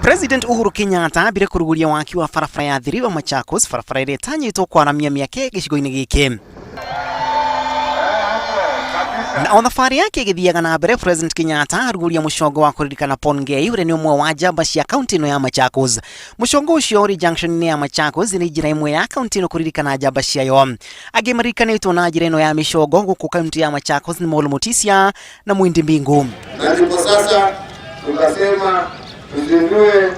President Uhuru Kenyatta ambire kũrugũria waki wa barabara ya Athi River Machakos, barabara ĩrĩa ĩtanyĩtwo kwaramia mĩaka gĩcigo-inĩ gĩkĩ. Na o thabarĩ yake ĩgĩthiaga na mbere, President Kenyatta arugũria mũcongo wa kũririkana Paul Ngei, ũrĩa nĩ ũmwe wa njamba cia kaunti ĩno ya Machakos. Mũcongo ũcio ũrĩ junction-inĩ ya Machakos nĩ njĩra ĩmwe ya kaunti ĩno kũririkana njamba ciayo. Angĩ maririkanĩtwo na njĩra ĩno ya mĩcongo gũkũ kaunti ya Machakos nĩ Molo Mutisia na Mwindi Mbingu. Na ndipo sasa tukasema tuzindue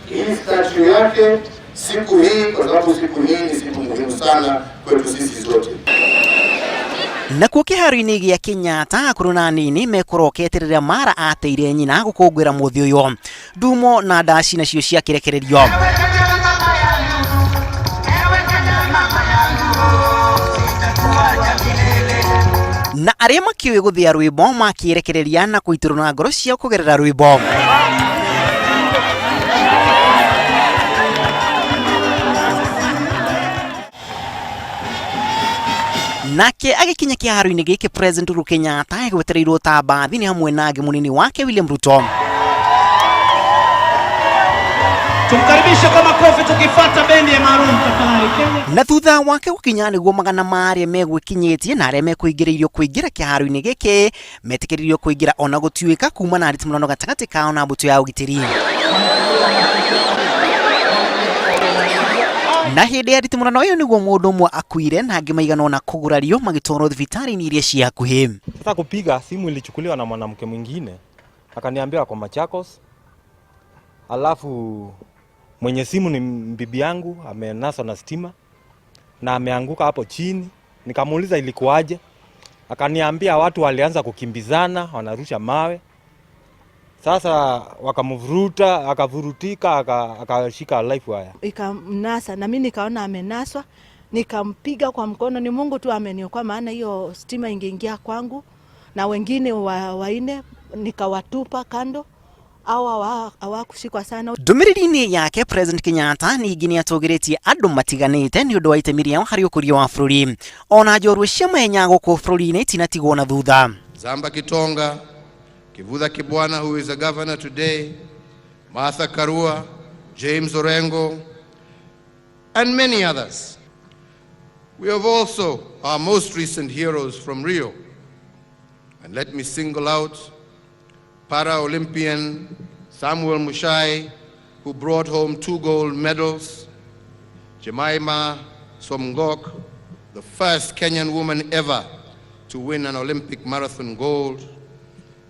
hii statue yake siku hii, kwa sababu siku hii ni siku muhimu sana kwetu sisi zote. Nakuo kĩharo-inĩ gĩa Kenyatta, akũrũ na anini mekũrokete rĩrĩa Mara ateire nyina gũkũngũĩra mũthĩ ũyũ. Ndumo na ndaci nacio ciakĩrekererio. Na arĩa makĩũĩ gũthĩa rwĩmbo makĩrekereria na kũitũrũra ngoro ciao kũgerera rwĩmbo. Nake agĩkinya kĩharo-inĩ gĩkĩ, President Uhuru Kenyatta egwetereirwo ta mbathi nĩ hamwe na angĩ mũnini wake William Ruto. Tumkaribishe kwa makofi tukifuata bendi ya Maroon tafadhali. Kenya. Na thutha wake gũkinya nĩguo magana ma arĩa megwĩkinyĩtie na arĩa mekũingĩrĩirio kũingĩra kĩharo-inĩ gĩkĩ metĩkĩririo kũingĩra, ona gũtuĩka kuma na nditimũrano gatagatĩ kao na mbũtũ ya ũgitĩri. Na hĩndĩ ya nditimũrano ĩyo nĩguo mũndũ ũmwe akuire na angĩ maigana ũna kũgurario magĩtwarwo thibitarĩ-inĩ iria ciĩ hakuhĩ. Sasa kupiga simu ilichukuliwa na mwanamke mwingine, akaniambia kwa Machakos, alafu mwenye simu ni bibi yangu, amenaswa na stima na ameanguka hapo chini. Nikamuuliza ilikuwaje, akaniambia watu walianza kukimbizana, wanarusha mawe. Sasa wakamvuruta, akavurutika, akashika live wire. Ikamnasa na mimi nikaona amenaswa, nikampiga kwa mkono. Ni Mungu tu ameniokoa, maana hiyo stima ingeingia kwangu, na wengine waine nikawatupa kando, au hawakushikwa sana. Ndũmĩrĩri-inĩ yake, President Kenyatta ningĩ nĩ atũgĩrĩtie andũ matiganĩte nĩ ũndũ wa itemi rĩao harĩ ũkũria wa bũrũri. Ona njorua cia mahenya gũkũ bũrũri-inĩ itinatigwo na thutha. Zamba Kitonga, Kivutha Kibwana, who is a governor today, Martha Karua, James Orengo, and many others. We have also our most recent heroes from Rio. And let me single out Paralympian Samuel Muchai, who brought home 2 gold medals, Jemima Sumgong, the first Kenyan woman ever to win an Olympic marathon gold,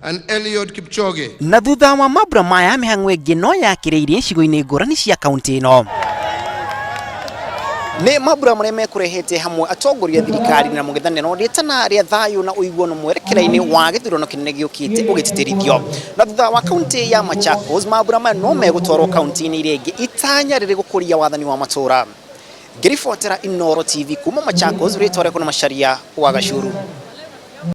and Eliud Kipchoge. Na thutha wa mambura maya, mĩhang'o ĩngĩ no yakĩrĩirie icigo-inĩ ngũrani cia kaunti ĩno. Nĩ mambura marĩa mekũrehete hamwe atongoria a thirikari na mũng'ethanĩro, rĩtana rĩa thayũ na ũiguano mwerekera-inĩ wa gĩthurano kĩnene gĩũkĩte ũgĩtĩtĩrithio. Na thutha wa kaunti ya Machakos, mambura maya no megũtwarwo kaunti-inĩ iria ingĩ, itanya rĩrĩ gũkũria wathani wa matũũra. Ngĩribotera Inooro TV kuma Machakos, rĩtwa rĩakwa nĩ Macharia wa Gacuru.